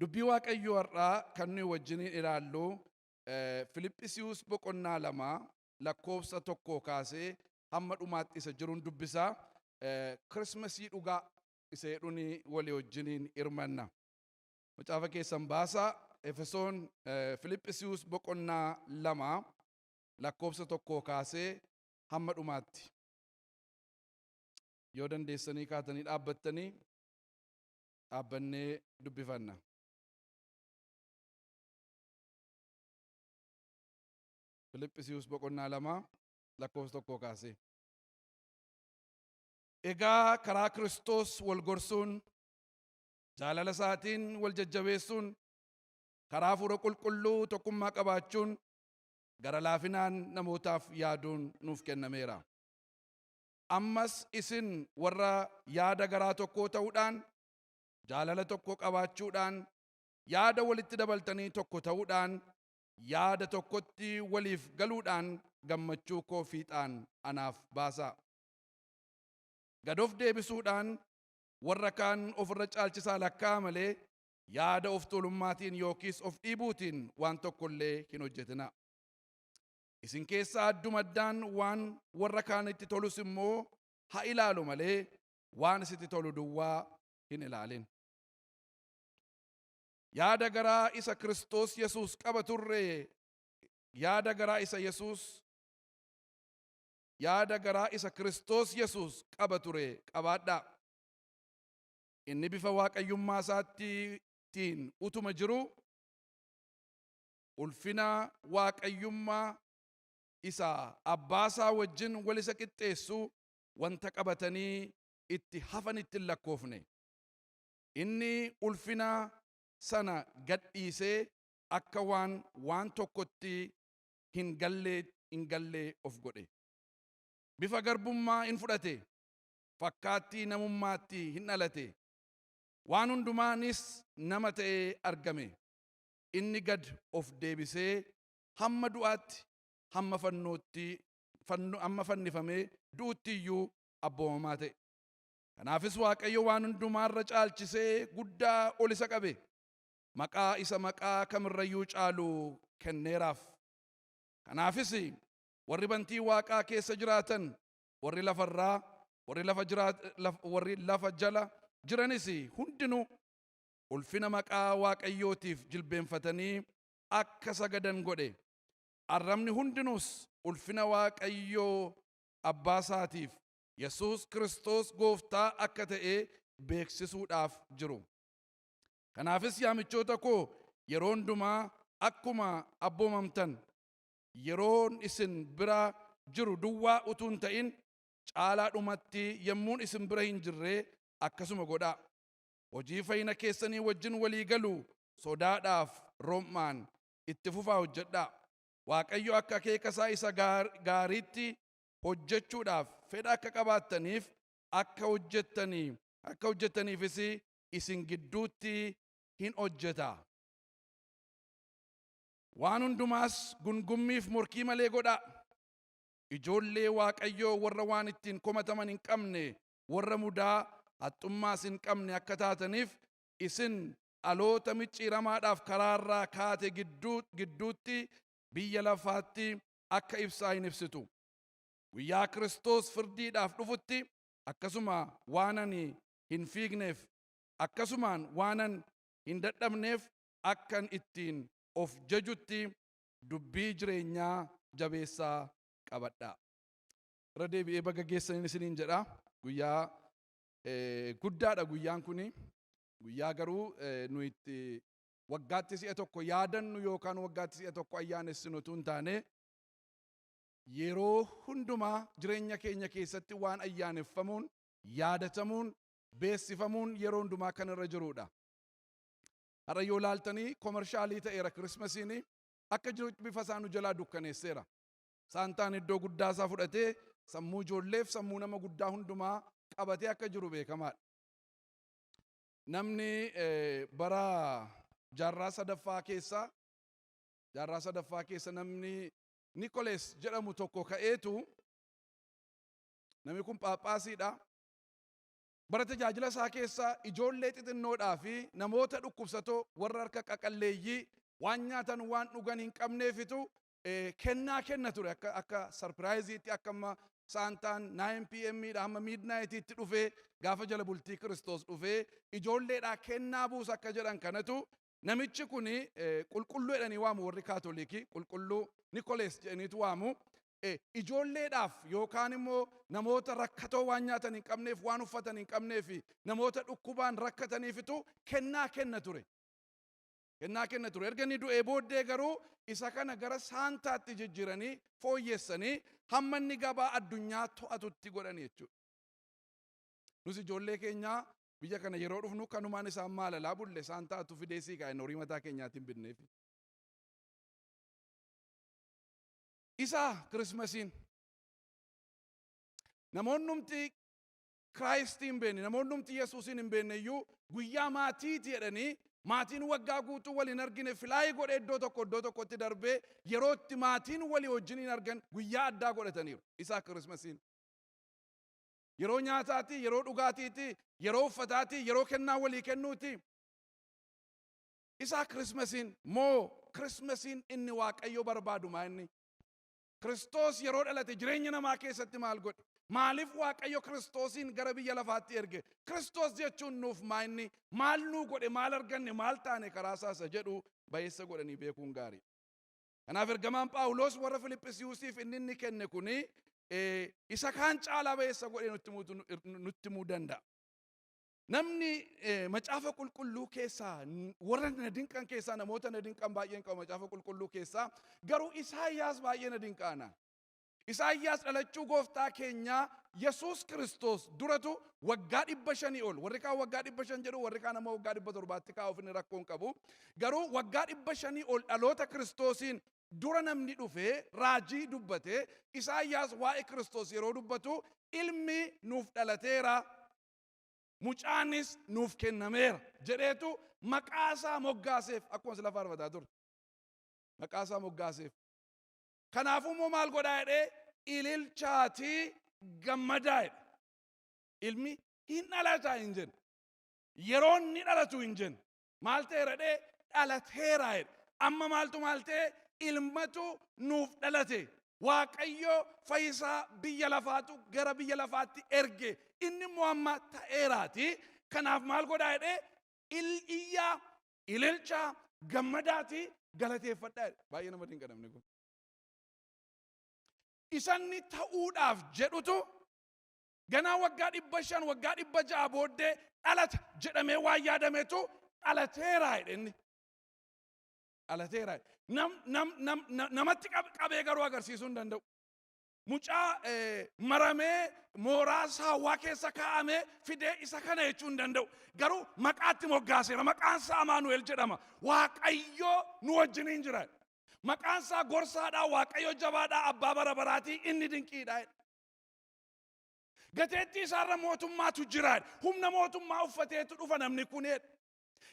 Dubbii Waaqayyoo har'aa kan nuyi wajjiniin ilaallu Filiphisiiyuus boqonnaa 2 lakkoofsa 1 kaasee hamma dhumaatti isa jiruun dubbisa. Kirismasii dhugaa isa jedhuun walii wajjiniin hirmanna. Macaafa keessan baasaa, Efesoon, Filiphisiiyuus boqonnaa 2 lakkoofsa 1 kaasee hamma dhumaatti. Yoo dandeessanii kaatanii dhaabbattanii, dhaabbannee dubbifanna. Filiphisiiyuus boqonnaa 2 lakkoofsa 1 kaasee. Egaa karaa Kiristoos wal gorsuun, jaalala isaatiin wal jajjabeessuun, karaa Hafuura Qulqulluu tokkummaa qabaachuun, gara laafinaan namootaaf yaaduun nuuf kennameera. Ammas isin warra yaada garaa tokkoo ta'uudhaan, jaalala tokko qabaachuudhaan, yaada walitti dabaltanii tokko ta'uudhaan, yaada tokkotti waliif galuudhaan gammachuu koo fiixaan anaaf baasaa. Gad of deebisuudhaan warra kaan ofirra caalchisaa lakkaa'aa malee yaada of tuulummaatiin yookiis of dhiibuutiin waan tokko illee hin hojjetinaa. Isin keessaa addumaddaan waan warra kaanitti tolus immoo haa ilaalu malee waan isitti tolu duwwaa hin ilaalin. Yaada garaa isa Kiristoos Yesuus qaba turre, yaada garaa isa Yesuus, yaada garaa isa Kiristoos Yesuus qaba ture qabaadhaa. Inni bifa waaqayyummaa isaattiin utuma jiru ulfina waaqayyummaa isa abbaa isaa wajjin wal isa qixxeessu wanta qabatanii itti hafanitti hin lakkoofne. Inni ulfina sana gad dhiisee akka waan waan tokkotti hin gallee of godhe. Bifa garbummaa in fudhate, fakkaattii namummaatti hin dhalate. Waan hundumaanis nama ta'ee argame. Inni gad of deebisee hamma du'aatti, hamma fannootti, hamma fannifamee du'utti iyyuu abboomamaa ta'e. Kanaafis Waaqayyo waan hundumaarra caalchisee guddaa ol isa qabe. Maqaa isa maqaa kamirrayyuu caalu kenneeraaf. Kanaafis warri bantii waaqaa keessa jiraatan, warri lafarraa, warri lafa jala jiranis hundinuu ulfina maqaa Waaqayyootiif jilbeenfatanii akka sagadan godhe. Arrabni hundinuus ulfina Waaqayyoo abbaa isaatiif Yesuus Kiristoos gooftaa akka ta'e beeksisuudhaaf jiru. Kanaafis yaa michoota koo, yeroo hundumaa akkuma abboomamtan, yeroon isin bira jiru duwwaa utuu hin ta'in, caalaadhumatti yemmuun isin bira hin jirre akkasuma godhaa. Hojii fayyina keessanii wajjin walii galu sodaadhaaf rom'aan itti fufaa hojjedhaa. Waaqayyo akka akeeka isaa isa gaariitti hojjechuudhaaf fedha akka qabaattaniif, akka hojjettaniifis isin gidduutti hin hojjeta. Waan hundumaas gungummiif morkii malee godhaa. Ijoollee Waaqayyoo warra waan ittiin komataman hin qabne, warra mudaa haxxummaas hin qabne akka taataniif, isin dhaloota micciiramaadhaaf karaarraa kaate gidduutti biyya lafaatti akka ibsaa hin ibsitu. Guyyaa Kiristoos firdiidhaaf dhufutti akkasuma waan ani hin fiigneef, akkasumaan waanan hin dadhabneef, akkan ittiin of jajutti dubbii jireenyaa jabeessaa qabadhaa. Irra deebi'ee baga geessaniin isiniin jedha. Guyyaa guddaadha guyyaan kuni. Guyyaa garuu nu itti waggaatti si'a tokko yaadannu yookaan waggaatti si'a tokko ayyaanessinu utuu hin taane, yeroo hundumaa jireenya keenya keessatti waan ayyaaneffamuun, yaadatamuun, beeksifamuun yeroo hundumaa kan irra jirudha. Har'a yoo laaltanii commercial ta'eera Kirismasiin, akka jirutti bifa isaa nu jalaa dukkaneesseera. Saantaan iddoo guddaa isaa fudhatee sammuu ijoolleef sammuu nama guddaa hundumaa qabatee akka jiru beekamaadha. Namni bara jaarraa sadaffaa keessa namni Nikolees jedhamu tokko ka'eetu, namni kun phaaphaasiidha. Bara tajaajila isaa keessa ijoollee xixinnoodhaa fi namoota dhukkubsatoo, warra harka qaqalleeyyii, waan nyaatan waan dhugan hin qabneefitu kennaa kenna ture akka surpriseiitti. Akka amma Santaan 9 pm dha hamma midnightiitti dhufee, gaafa jala bultii Kiristoos dhufee ijoolleedhaa kennaa buusa akka jedhan kanatu, namichi kun qulqulluu jedhanii waamu. Warri Kaatolikii Qulqulluu Nikolees jedhaniitu waamu. Ijoolleedhaaf yookaan immoo namoota rakkatoo, waan nyaatan hin qabneef, waan uffatan hin qabneef, namoota dhukkubaan rakkataniifitu kennaa kenna ture. Kennaa kenna ture. Erga inni du'ee booddee garuu isa kana gara Santaatti jijjiiranii fooyyessanii hamma inni gabaa addunyaa to'atutti godhani jechuudha. Nus ijoollee keenyaa biyya kana yeroo dhufnu kanumaan isaan maalalaa bulle. Santaatu fidee sii kaa'e, horii mataa keenyaatiin binneef. Isa Christmasiin namoonnumti Christii hin beekne, namoonnumti Yesuusiin hin beekne iyyuu guyyaa maatiiti jedhanii, maatiin waggaa guutuu waliin argine fly godhee iddoo tokko iddoo tokkotti darbee yeroo itti maatiin walii wajjin hin argan guyyaa addaa godhataniiru. Isa Christmasiin. Yeroo nyaataati, yeroo dhugaatiiti, yeroo uffataati, yeroo kennaa walii kennuuti. Isa Christmasiin moo Christmasiin inni Waaqayyo barbaadu maa inni? Kiristoos yeroo dhalate jireenya namaa keessatti maal godhe? Maaliif Waaqayyo Kiristoosiin gara biyya lafaatti erge? Kiristoos jechuun nuuf maa inni? Maal nuu godhe? Maal arganne? Maal taane karaa isaa isa jedhu bayeessa godhanii beekuun gaarii. Kanaaf ergamaan Phaawulos warra Filiphisiiyuusiif inni kenne kuni isa kaan caalaa bayeessa godhee nutti himuu danda'a. Namni Macaafa Qulqulluu keessaa warra na dinqan keessaa, namoota na dinqan baay'een qabu Macaafa Qulqulluu keessaa, garuu Isaayyaas baay'ee na dinqaana. Isaayyaas dhalachuu gooftaa keenyaa Yesuus Kiristoos duratu waggaa 500 ol, warri kaan waggaa 500 jedhu, warri kaan ammoo waggaa 700tti kaa'uuf inni rakkoon qabu, garuu waggaa 500 ol dhaloota Kiristoosiin dura namni dhufee raajii dubbate. Isaayyaas waa'ee Kiristoos yeroo dubbatu, "Ilmi nuuf dhalateera, mucaanis nuuf kennameera" jedheetu maqaa isaa moggaaseef. Akkuma sila faarfataa ture, maqaa isaa moggaaseef. Kanaafuu immoo maal godhaa jedhee? "Ililchaatii gammadaa" jedhe. Ilmi hin dhalataa hin jenne, yeroo inni dhalatu hin jenne. Maal ta'eera jedhee? "Dhalateera" jedhe. Amma maaltu maal ta'e? Ilmatu nuuf dhalate. Waaqayyo fayyisaa biyya lafaatu gara biyya lafaatti erge. Inni immoo amma ta'eeraati. Kanaaf maal godhaa jedhee? "Iyyaa, ililchaa, gammadaati, galateeffadhaa" jedhe. Baay'ee nama dinqa namni kun. Isanni ta'uudhaaf jedhutu ganaa waggaa 500, waggaa 600 booddee dhalata jedhamee waan yaadametu dhalateera jedhe inni. Dhalateera. Nam, nam, nam, namatti qabee garuu agarsiisuu hin danda'u. Mucaa maramee mooraa saawwaa keessa kaa'amee fidee isa kana jechuu hin danda'u. Garuu maqaatti moggaaseera. Maqaan isaa Amaanu'el jedhama. Waaqayyo nu wajjiniin jira. Maqaan isaa gorsaadhaa, Waaqayyo jabaadhaa, abbaa bara baraatii, inni dinqiidha. Gateettii isaarra mootummaatu jira. Humna mootummaa uffateetu dhufa namni kun.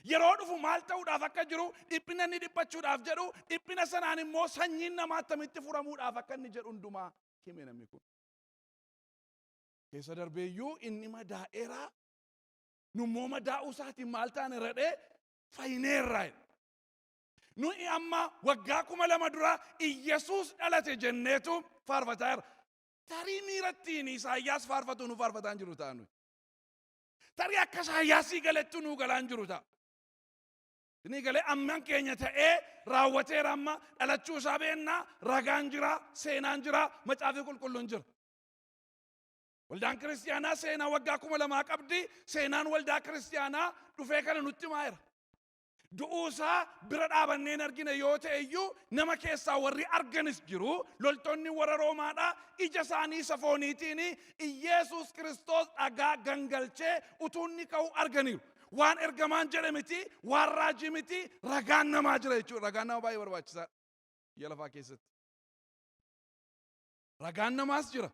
Yeroo dhufu maal ta'uudhaaf akka jiru, dhiphina inni dhiphachuudhaaf jedhu, dhiphina sanaan immoo sanyiin namaa attamitti furamuudhaaf akka inni jedhu hundumaa hime namni kun. Keessa darbeeyyuu inni madaa'eera. Nummoo madaa'uu isaatiin maal taane redhee? Fayyineerra. Nuyi amma waggaa 2000 dura Iyyasuus dhalate jenneetu faarfataa jira. Tarii miirattiin Isaayyaas faarfatu nu faarfataa hin jiru ta'a nuyi. Tarii akka Isaayyaasii galettu nuu galaa hin jiru ta'a. Inni galee amman keenya ta'ee raawwateera. Amma dhalachuu isaa beennaa, ragaan jira, seenaan jira, Macaafii Qulqulluun jira. Waldaan kiristiyaanaa seenaa waggaa 2000 qabdi. Seenaan waldaa kiristiyaanaa dhufee kana nutti himaa. Du'uu isaa bira dhaabanneen argine yoo ta'e iyyuu, nama keessaa warri arganis jiru. Loltoonni warra Roomaadhaa ija isaanii isa fooniitiin Iyeesuus Kiristoos dhagaa gangalchee utuu inni ka'u arganiiru. Waan ergamaan jedhe miti, waan raajii miti, ragaan namaa jira jechuudha. Ragaan nama baay'ee barbaachisaadha biyya lafaa keessatti. Ragaan namaas jira.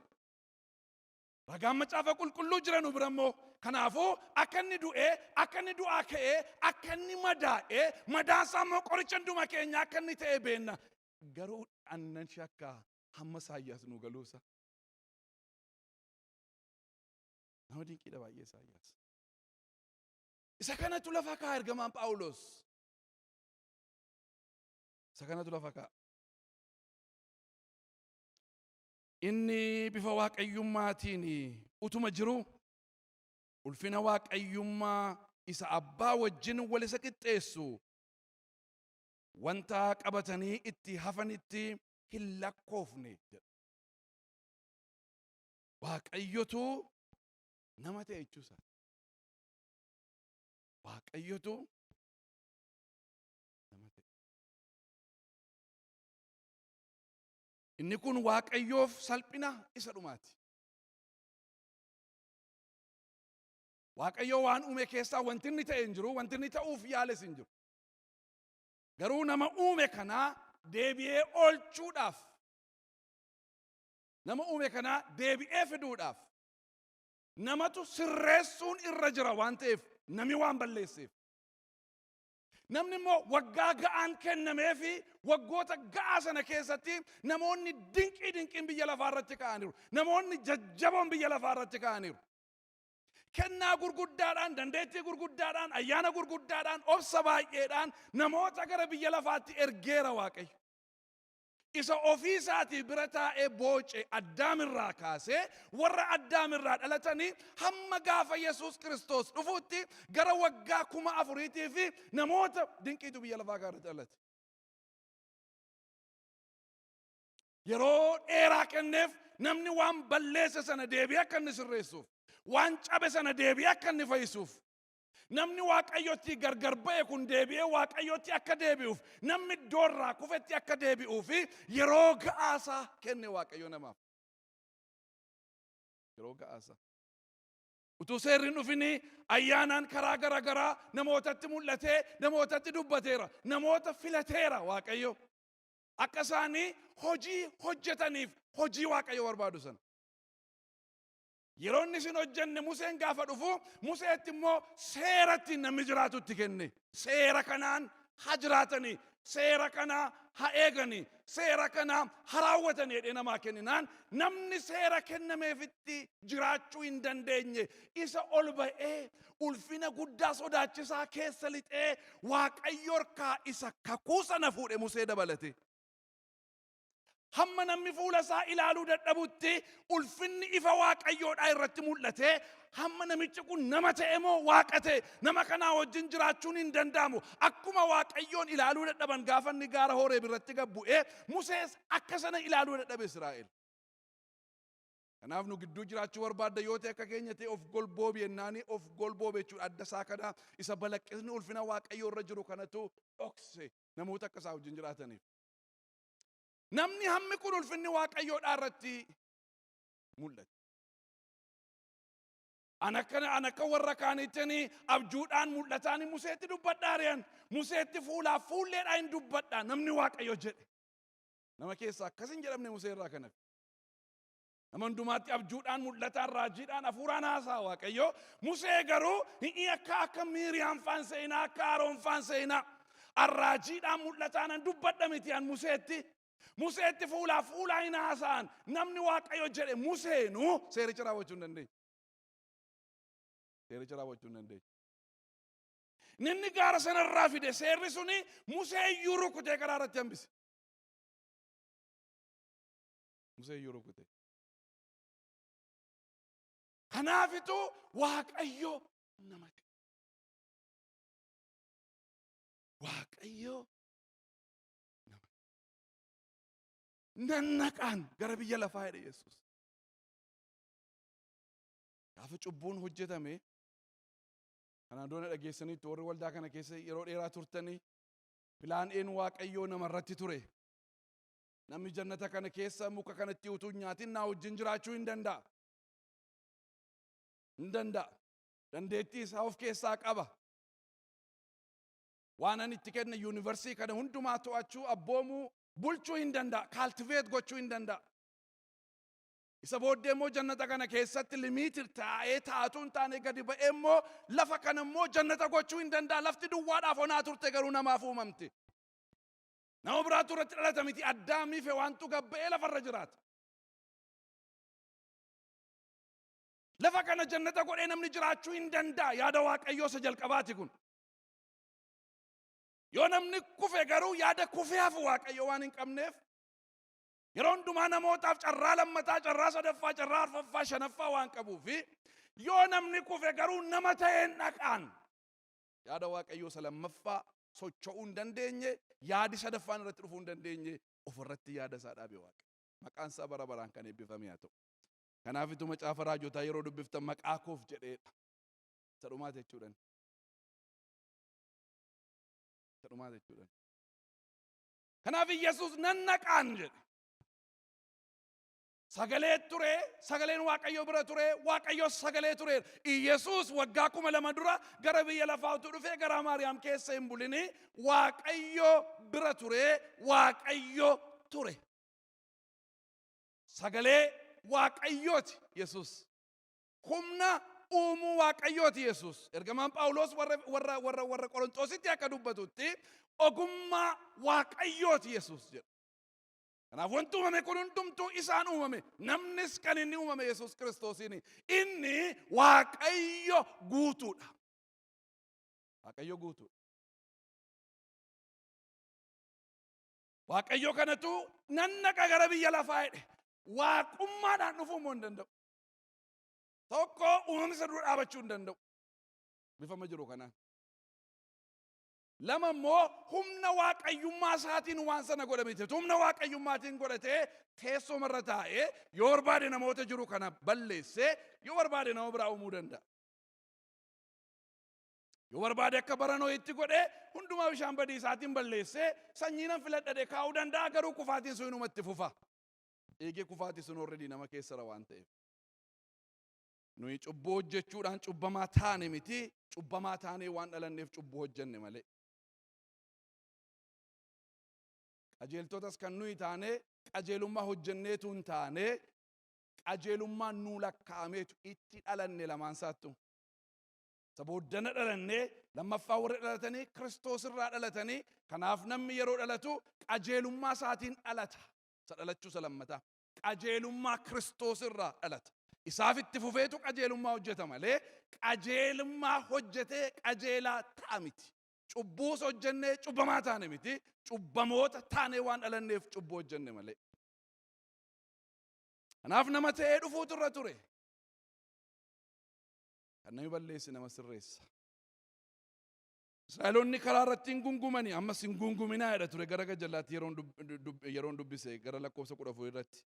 Ragaan Macaafa Qulqulluu jira nu bira immoo. Kanaafuu akka inni du'ee, akka inni du'aa ka'ee, akka inni madaa'ee, madaan isaa immoo qoricha hunduma keenya akka inni ta'e beenna. Garuu annan shakkaa hamma Isaayyaas nu galuusa. Nama dinqiidha baay'ee Isaayyaas. Isa kanatu lafa kaa'a ergamaan Phaawulos. Isa kanatu lafa kaa'a. Inni bifa waaqayyummaatiin utuma jiru ulfina waaqayyummaa isa abbaa wajjin wal isa qixxeessu wanta qabatanii itti hafanitti hin lakkoofne jedha. Waaqayyotu nama ta'e jechuusaa. Waaqayyotu nama ta'e. Inni kun Waaqayyoof salphina isa dhumaati. Waaqayyo waan uume keessaa wanti inni ta'e hin jiru, wanti inni ta'uuf yaales hin jiru. Garuu nama uume kanaa deebi'ee oolchuudhaaf, nama uume kanaa deebi'ee fiduudhaaf, namatu sirreessuun irra jira waan ta'eef, nami waan balleesseef. Namni immoo waggaa ga'aan kennameefi waggoota ga'aa sana keessatti namoonni dinqii dinqiin biyya lafaa irratti ka'aniiru. Namoonni jajjaboon biyya lafaa irratti ka'aniiru. Kennaa gurguddaadhaan, dandeettii gurguddaadhaan, ayyaana gurguddaadhaan, obsa baay'eedhaan namoota gara biyya lafaatti ergeera Waaqayyo. Isa ofii isaatii bira taa'ee booce Addaam irraa kaasee warra Addaam irraa dhalatanii hamma gaafa Yesuus Kiristoos dhufuutti gara waggaa 4000 fi namoota dinqiitu biyya lafaa kana irratti dhalate. Yeroo dheeraa kenneef namni waan balleesse sana deebi'ee akka inni sirreessuuf, waan cabe sana deebi'ee akka inni fayyisuuf, namni Waaqayyotti gargar ba'e kun deebi'ee Waaqayyotti akka deebi'uuf, namni iddoo irraa kufetti akka deebi'uu fi yeroo ga'aasaa kenne Waaqayyo namaaf. Yeroo ga'aasaa. Utuu seerri hin dhufini ayyaanaan karaa gara garaa namootatti mul'atee namootatti dubbateera. Namoota filateera Waaqayyo. Akka isaanii hojii hojjetaniif hojii Waaqayyo barbaadu sana. Yeroo inni isin hojjenne Museen gaafa dhufu Museetti immoo seera ittiin namni jiraatu itti kenne. Seera kanaan ha jiraatanii, seera kana ha eeganii, seera kana ha raawwatanii jedhee namaa kenninaan namni seera kennameefitti jiraachuu hin dandeenye isa ol ba'ee ulfina guddaa sodaachisaa keessa lixee Waaqayyo harkaa isa kakuu sana fuudhe Musee dabalate. Hamma namni fuula isaa ilaaluu dadhabutti ulfinni ifa Waaqayyoodhaa irratti mul'ate hamma namichi kun nama ta'e moo Waaqa ta'e nama kanaa wajjin jiraachuun hin danda'amu. Akkuma Waaqayyoon ilaaluu dadhaban gaafa inni gaara Horeeb irratti gad bu'ee Musees akka sana ilaaluu dadhabe Israa'el. Kanaaf nu gidduu jiraachuu barbaadda yoo ta'e akka keenya ta'e of golboobi jennaani of golboobe jechuudha. Adda isaa kana isa balaqqisni ulfina Waaqayyoo irra jiru kanatu dhokse namoota akka isaa wajjin jiraataniif. Namni hammi kun ulfinni Waaqayyoodhaa irratti mul'ate. An akka an akka warra kaaniittini abjuudhaan mul'ataan Museetti dubbadhaa ari'an. Museetti fuulaaf fuulleedhaa hin dubbadhaa namni Waaqayyo jedhe. Nama keessaa akkas hin jedhamne Musee irraa kan hafe. Nama hundumaatti abjuudhaan mul'ataan raajiidhaan hafuuraan haasaa Waaqayyo. Musee garuu hi'i akka akka Miiriyaam faan seenaa akka Aroon faan seenaa. Arraajiidhaan mul'ataan an dubbadha miti an Museetti. Museetti fuulaa fuulaa hin haasa'an. Namni Waaqayyo jedhe Museenuu seericha raawwachuu hin dandeenye. Seericha raawwachuu hin dandeenye. Ninni gaara sanarraa fide seerri suni Musee iyyuu rukutee karaa irratti hambise. Musee iyyuu rukute. Kanaafitu Waaqayyo nama ta'e. Waaqayyo nama ta'e. Nannaqaan gara biyya lafaa jedhe Yesuus. Gaafa cubbuun hojjetame kanaan dura dhageessaniitti warri waldaa kana keessa yeroo dheeraa turtanii plan A'n Waaqayyoo namarratti ture. Namni jannata kana keessa muka kanatti utuu hin nyaatin naa wajjin jiraachuu hin danda'a. Hin danda'a. Dandeettii isaa of keessaa qaba. Waan ani itti kenne yuunivarsii kana hundumaa to'achuu, abboomuu, bulchuu hin danda'a. Cultivate gochuu hin danda'a. Isa booddee immoo jannata kana keessatti limited taa'ee taa'atuu hin taane gadi ba'ee immoo lafa kana immoo jannata gochuu hin danda'a. Lafti duwwaadhaaf onaa turte garuu namaaf uumamte. Nama biraatu irratti dhalata miti Addaamii fi waantu gabba'ee lafarra jiraata. Lafa kana jannata godhee namni jiraachuu hin danda'a. Yaada Waaqayyoo isa jalqabaati kun. Yoo namni kufe garuu yaada kufee hafu Waaqayyo waan hin qabneef, yeroo hundumaa namootaaf carraa lammataa, carraa sadaffaa, carraa arfaffaa, shanaffaa waan qabuufi, yoo namni kufe garuu nama ta'een dhaqaan yaada Waaqayyoo isa lammaffaa socho'uu hin dandeenye, yaadi sadaffaan irratti dhufuu hin dandeenye, ofirratti yaada isaa dhaabe Waaqayyo. Maqaan isaa bara baraan kan eebbifame haa ta'u. Kanaafitu macaafa raajotaa yeroo dubbiftan maqaa koof jedheedha. Isa dhumaa jechuudhaan. Isa dhumaa jechuudhaan. Kanaaf Yesuus nan naqaan jedhe. Sagalee ture, sagaleen Waaqayyo bira ture, Waaqayyo sagalee ture. Yesuus waggaa 2000 dura gara biyya lafaa utuu dhufee garaa Maariyaam keessa hin bulini, Waaqayyo bira ture, Waaqayyo ture. Sagalee Waaqayyooti Yesuus. Humna uumuu Waaqayyooti Yesuus. Ergamaan Phaawulos warra Qorontoositti akka dubbatutti, ogummaa Waaqayyooti Yesuus jedha. Kanaaf wanti uumame kun hundumtuu isaan uumame. Namnis kan inni uumame Yesuus Kiristoosiin. Inni Waaqayyo guutuudha. Waaqayyo guutuudha. Waaqayyo kanatu nan naqa gara biyya lafaa jedhe. Waaqummaadhaan dhufuu immoo hin danda'u. Tokko, uumamni isa dura dhaabachuu hin danda'u. Bifama jiru kanaan. Lama immoo, humna waaqayyummaa isaatiin waan sana godha miti. Humna waaqayyummaatiin godhatee teessomarra taa'ee yoo barbaade namoota jiru kana balleessee, yoo barbaade nama biraa uumuu danda'a. Yoo barbaade akka bara Nohitti godhee hundumaa bishaan badii isaatiin balleessee sanyii nan filadhadhe kaa'uu danda'a, garuu kufaatiin sun inumatti fufa. Eegee kufaatii sun already nama keessara waan ta'eef. Nuyi cubbuu hojjechuudhaan cubbamaa taane miti, cubbamaa taanee waan dhalanneef cubbuu hojjenne malee. Qajeeltotas kan nuyi taane qajeelummaa hojjenneetu hin taane, qajeelummaan nuu lakkaa'ameetu itti dhalanne lamaan isaattu. Isa booddana dhalannee, lammaffaa warri dhalatanii Kiristoos irraa dhalatanii. Kanaaf namni yeroo dhalatu qajeelummaa isaatiin dhalata. Isa dhalachuu isa lammataa. Qajeelummaa Kiristoos irraa dhalata. Isaaf itti fufeetu qajeelummaa hojjeta malee qajeelummaa hojjetee qajeelaa ta'a miti. Cubbuus hojjennee cubbamaa taane miti. Cubbamoota taanee waan dhalanneef cubbuu hojjenne malee. Kanaaf nama ta'ee dhufuutu irra ture. Kan namni balleesse nama sirreessa. Israa'eloonni karaa irratti hin gungumani, ammas hin gunguminaa jedha ture gara gajjallaatti yeroon dubbise, gara lakkoofsa 14 irratti.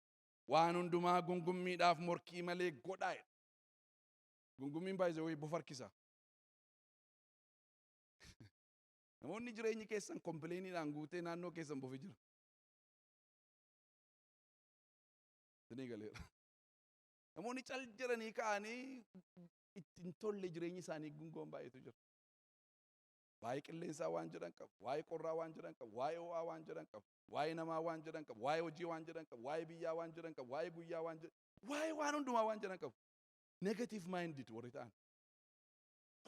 Waan hundumaa gungummiidhaaf morkii malee godhaa jedha. Gungummiin baay'ee wayii bofa harkisa. Namoonni jireenyi keessan complainiidhaan guutee, naannoo keessan bofi jira. Isinii galeera. Namoonni cal jedhanii ka'anii itti hin tolle, jireenyi isaanii gungoon baay'eetu jira. Waa'ee qilleensaa waan jedhan qabu, waa'ee qorraa waan jedhan qabu, waa'ee ho'aa waan jedhan qabu, waa'ee namaa waan jedhan qabu, waa'ee hojii waan jedhan qabu, waa'ee biyyaa waan jedhan qabu, waa'ee guyyaa waan jedhan, waa'ee waan hundumaa waan jedhan qabu. Negative minded warri ta'an.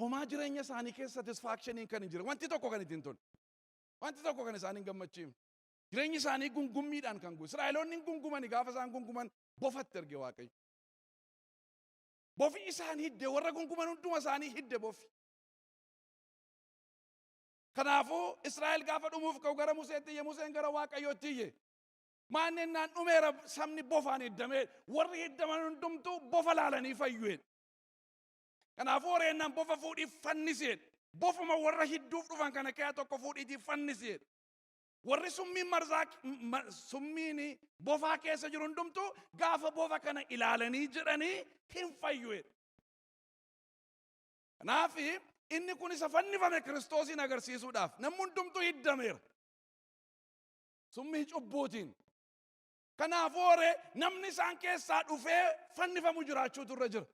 Homaa jireenya isaanii keessa satisfactioniin kan hin jirre, wanti tokko kan ittiin tolle, wanti tokko kan isaan hin gammachiifne. Jireenyi isaanii gungummiidhaan kan guute. Israa'eloonni hin gungumani. Gaafa isaan gunguman bofatti erge Waaqayyo. Bofi isaan hidde, warra gunguman hunduma isaanii hidde bofi. Kanaafuu Israa'el gaafa dhumuuf ka'u gara Museetti iyye, Museen gara Waaqayyootti iyye. Maanneen naan dhumeera, sabni bofaan hiddamee, warri hiddaman hundumtuu bofa laalanii fayyu'e. Kanaafuu horeennaan bofa fuudhii fannisee, bofuma warra hidduuf dhufan kana keessaa tokko fuudhiitii fannisee. Warri summiin marzaa summiin bofaa keessa jiru hundumtuu gaafa bofa kana ilaalanii jedhanii hin fayyu'e. Kanaaf inni kun isa fannifame Kiristoosiin agarsiisuudhaaf, namni hundumtuu hiddameera. Summii cubbuutiin. Kanaafuu horee namni isaan keessaa dhufee fannifamu jiraachuutu irra jira.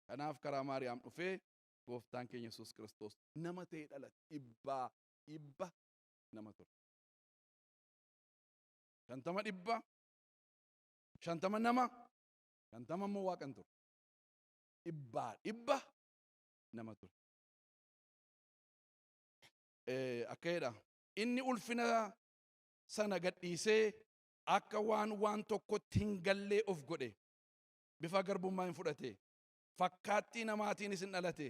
Kanaaf karaa Maariyaam dhufee gooftaan keenya Yesuus Kiristoos nama ta'ee dhalate, dhibbaa dhibba nama ture. 50 dhibba, 50 nama, 50 immoo waaqan ture. Dhibbaa dhibba nama ture. Akka jedha, inni ulfina sana gadhiisee akka waan waan tokkotti hin gallee of godhe. Bifa garbummaa hin fudhate. Fakkaattii namaatiinis hin dhalate.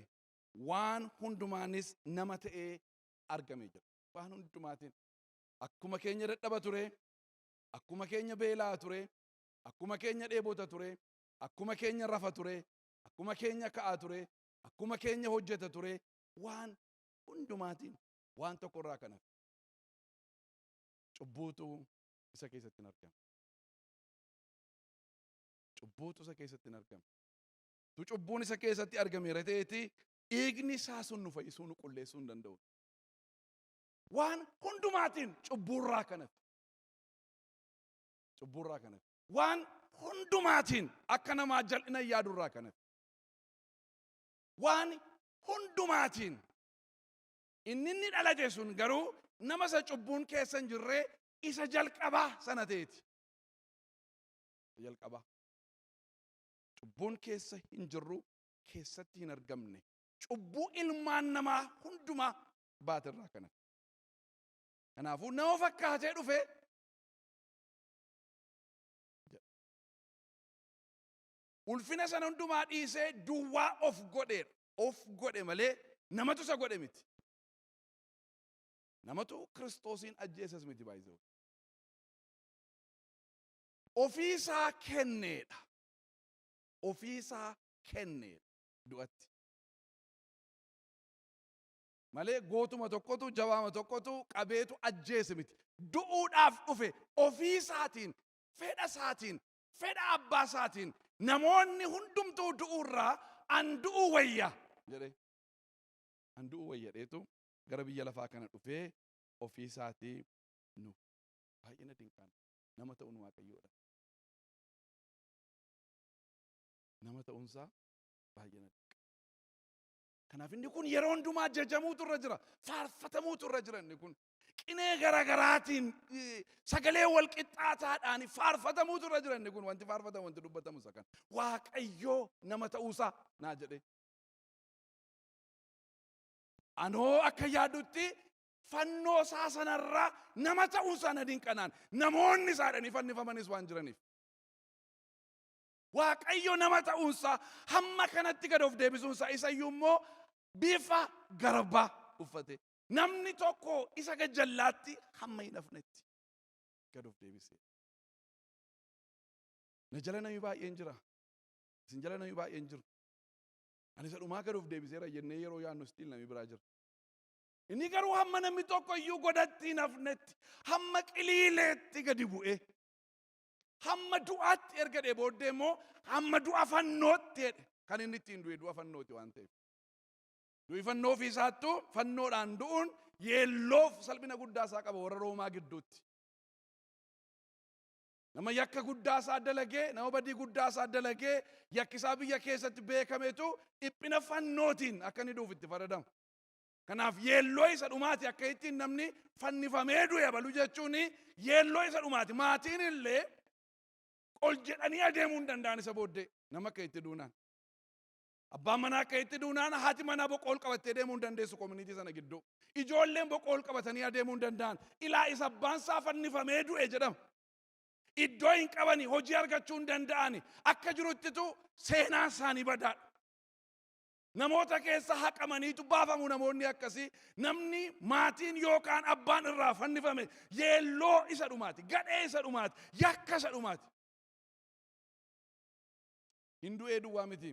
Waan hundumaanis nama ta'ee argame jira. Waan hundumaatiin akkuma keenya dadhaba ture, akkuma keenya beelaa ture, akkuma keenya dheebota ture, akkuma keenya rafa ture, akkuma keenya ka'aa ture, akkuma keenya hojjeta ture, waan hundumaatiin waan tokko irraa kan hafe. Cubbuutu isa keessatti hin argamne. Cubbuutu isa keessatti hin argamne. Tu cubbuun isa keessatti argameera ta'eeti dhiigni isaa sun nu fayyisuu, nu qulleessuu hin danda'u. Waan hundumaatiin cubbuurraa kan hafe. Cubbuurraa kan hafe. Waan hundumaatiin akka namaa jal'ina yaadurraa kan hafe. Waan hundumaatiin inni dhalate sun garuu nama isa cubbuun keessa hin jirre, isa jalqabaa sana ta'eeti. Jalqabaa. Cubbuun keessa hin jirru, keessatti hin argamne. Cubbuu ilmaan namaa hundumaa baatirraa kana. Kanaafuu nama fakkaatee dhufe. Ulfina sana hundumaa dhiisee duwwaa of godheera. Of godhe malee namatu isa godhe miti. Namatu Kiristoosiin ajjeesas miti baay'isee. Ofiisaa kenneedha. Ofiisaa kenneedha du'atti. Malee gootuma tokkotu, jabaama tokkotu qabeetu ajjeese miti. Du'uudhaaf dhufe ofiisaatiin, fedha isaatiin, fedha abbaa isaatiin, namoonni hundumtuu du'uurraa an du'uu wayya jedhee. An du'uu wayya dheetu gara biyya lafaa kana dhufee ofiisaatii nu baay'ina dinqaan nama ta'uun Waaqayyoodha. Nama ta'uunsaa baay'ina dinqa. Kanaaf inni kun yeroo hundumaa jajamuutu irra jira. Faarfatamuutu irra jira inni kun. Qinee garaagaraatiin, sagalee wal qixxaataadhaan faarfatamuutu irra jira inni kun. Wanti faarfatamu, wanti dubbatamu isa kana. Waaqayyoo nama ta'uusaa naa jedhee. Anoo akka yaadutti fannoo isaa sanarraa nama ta'uusaa na dinqanaan, namoonni isaadhanii fannifamanis waan jiraniif. Waaqayyo nama ta'uunsaa, hamma kanatti gad of deebisuunsaa, isayyuu immoo bifa garbaa uffate. Namni tokko isa gajjallaatti hamma hin hafnetti gad of deebisee. Na jala namni baay'een jira. Isin jala namni baay'een jiru. Ani isa dhumaa gad of deebiseera jennee yeroo yaadnu, still namni biraa jira. Inni garuu hamma namni tokko iyyuu godhatti hin hafnetti, hamma qiliileetti gadi bu'ee, hamma du'aatti erga dhee booddee immoo hamma du'a fannootti jedhe. Kan inni ittiin du'e du'a fannooti waan ta'eef. Du'i fannoo ofii isaattuu, fannoodhaan du'uun yeelloof salphina guddaa isaa qaba warra Roomaa gidduutti. Nama yakka guddaa isaa dalagee, nama badii guddaa isaa dalagee, yakki isaa biyya keessatti beekametu dhiphina fannootiin akka inni du'uuf itti faradama. Kanaaf yeelloo isa dhumaati. Akka ittiin namni fannifamee du'e abalu jechuun yeelloo isa dhumaati. Maatiin illee ol jedhanii adeemuu hin danda'an isa booddee nama akka itti duunaan. Abbaan manaa akka itti duunaan haati manaa boqool qabattee deemuu hin dandeessu community sana gidduu. Ijoolleen boqool qabatanii adeemuu hin danda'an. Ilaa isa abbaan isaa fannifamee du'e jedhama. Iddoo hin qabani, hojii argachuu hin danda'ani. Akka jiruttitu seenaan isaanii badaadha. Namoota keessa haqamaniitu baafamu namoonni akkasii. Namni maatiin yookaan abbaan irraa fannifame yeelloo isa dhumaati, gadhee isa dhumaati, yakka isa dhumaati. Hin du'ee duwwaa miti.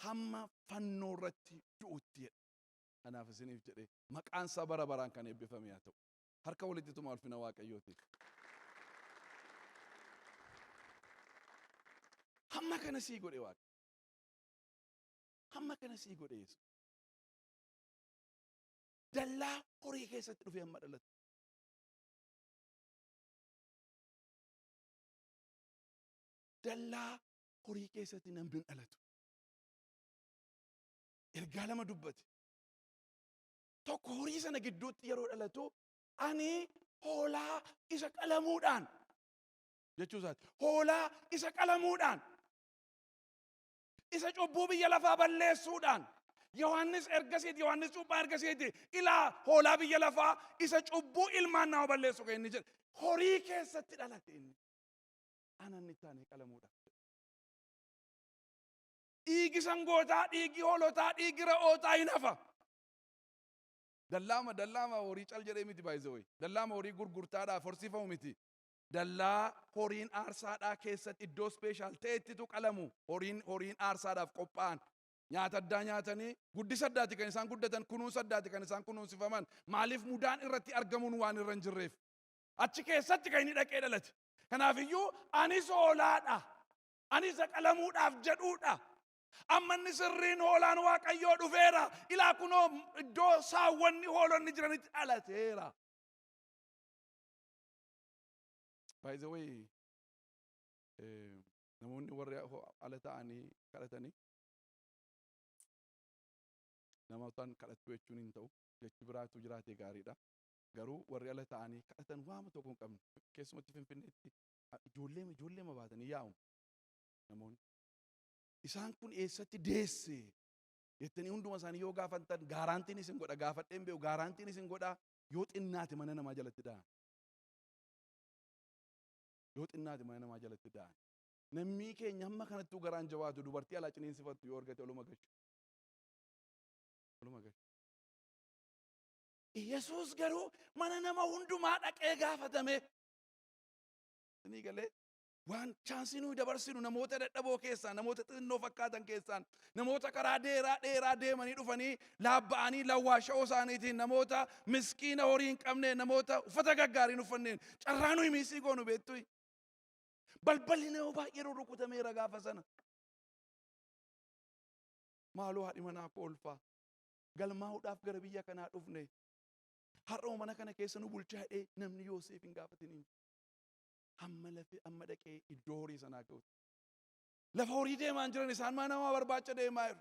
Hamma fannoo irratti du'utti jedha. Kanaaf isiniif jedhee maqaan isaa bara baraan kan eebbifame haa ta'u. Harka walitti tuma ulfina Waaqayyootiif. Hamma kana sii godhe Waaqa. Hamma kana sii godhe Yesuus. Dallaa horii keessatti dhufee hamma dhalate. Dallaa horii keessatti namni hin dhalatu. Ergaa lama dubbate. Tokko, horii sana gidduutti yeroo dhalatu ani hoolaa isa qalamuudhaan jechuu isaati. Hoolaa isa qalamuudhaan, isa cubbuu biyya lafaa balleessuudhaan, Yohaannis ergasiiti, Yohaannis cuuphaa ergasiiti, ilaa hoolaa biyya lafaa isa cubbuu ilmaan nama balleessu kan inni jedhe. Horii keessatti dhalate inni. Anan itti aanee qalamuudhaan. Dhiigi sangootaa, dhiigi hoolotaa, dhiigi re'ootaa hin hafa. Dallaama dallaama horii cal jedhee miti, by the way. Dallaama horii gurgurtaadhaaf horsiifamu miti. Dallaa horiin aarsaadhaa keessatti iddoo special ta'ettitu qalamu, horiin aarsaadhaaf qophaa'an. Nyaata addaa nyaatanii, guddisa addaati kan isaan guddatan, kunuunsa addaati kan isaan kunuunsifaman. Maaliif? Mudaan irratti argamuun waan irra hin jirreef. Achi keessatti kan inni dhaqee dhalate. Kanaafiyyuu anis hoolaadha. Ani isa qalamuudhaaf jedhuudha. Amma inni sirriin hoolaan Waaqayyoo dhufeera. Ilaa kunoo iddoo saawwanni hoolonni jiranitti dhalateera. By the way, namoonni warri ala ta'anii kadhatanii, namootaan kadhattu jechuun hin ta'u, jechi biraatu jiraate gaariidha. Garuu warri ala ta'anii kadhatan waama tokko hin qabne, keessumatti Finfinneetti ijoollee baatanii yaa'u namoonni. Isaan kun eessatti deesse jettanii hunduma isaanii yoo gaafattan, guarantee isin godha, gaafadheen beeku, guarantee isin godha, yoo xinnaate mana namaa jalatti da'an. Yoo xinnaate mana namaa jalatti da'an. Namni keenya hamma kanattuu garaan jabaatu, dubartii alaa ciniinsifattu yoo argate oluma gashu. Oluma gashu. Yesuus garuu mana nama hundumaa dhaqee gaafatame. Isinii galee? Waan chance nuyi dabarsinu, namoota dadhaboo keessaan, namoota xinnoo fakkaatan keessaan, namoota karaa dheeraa dheeraa deemanii dhufanii laabba'anii lawwaasha'oo isaaniitiin, namoota miskiina horii hin qabne, namoota uffata gaggaarii hin uffanneen carraa nuyi miss goonu beektu. Balballi nama baay'ee rurrukutameera gaafa sana. Maaloo, haadhi manaa koo ulfaa galmaa'uudhaaf gara biyya kanaa dhufne, har'oo mana kana keessa nu bulchaa jedhee namni Yoosef hin gaafatin hin jiru. Hamma lafee amma dhaqee iddoo horii sanaa ga'utti. Lafa horii deemaa hin jiran, isaan mana namaa barbaacha deemaa jiru.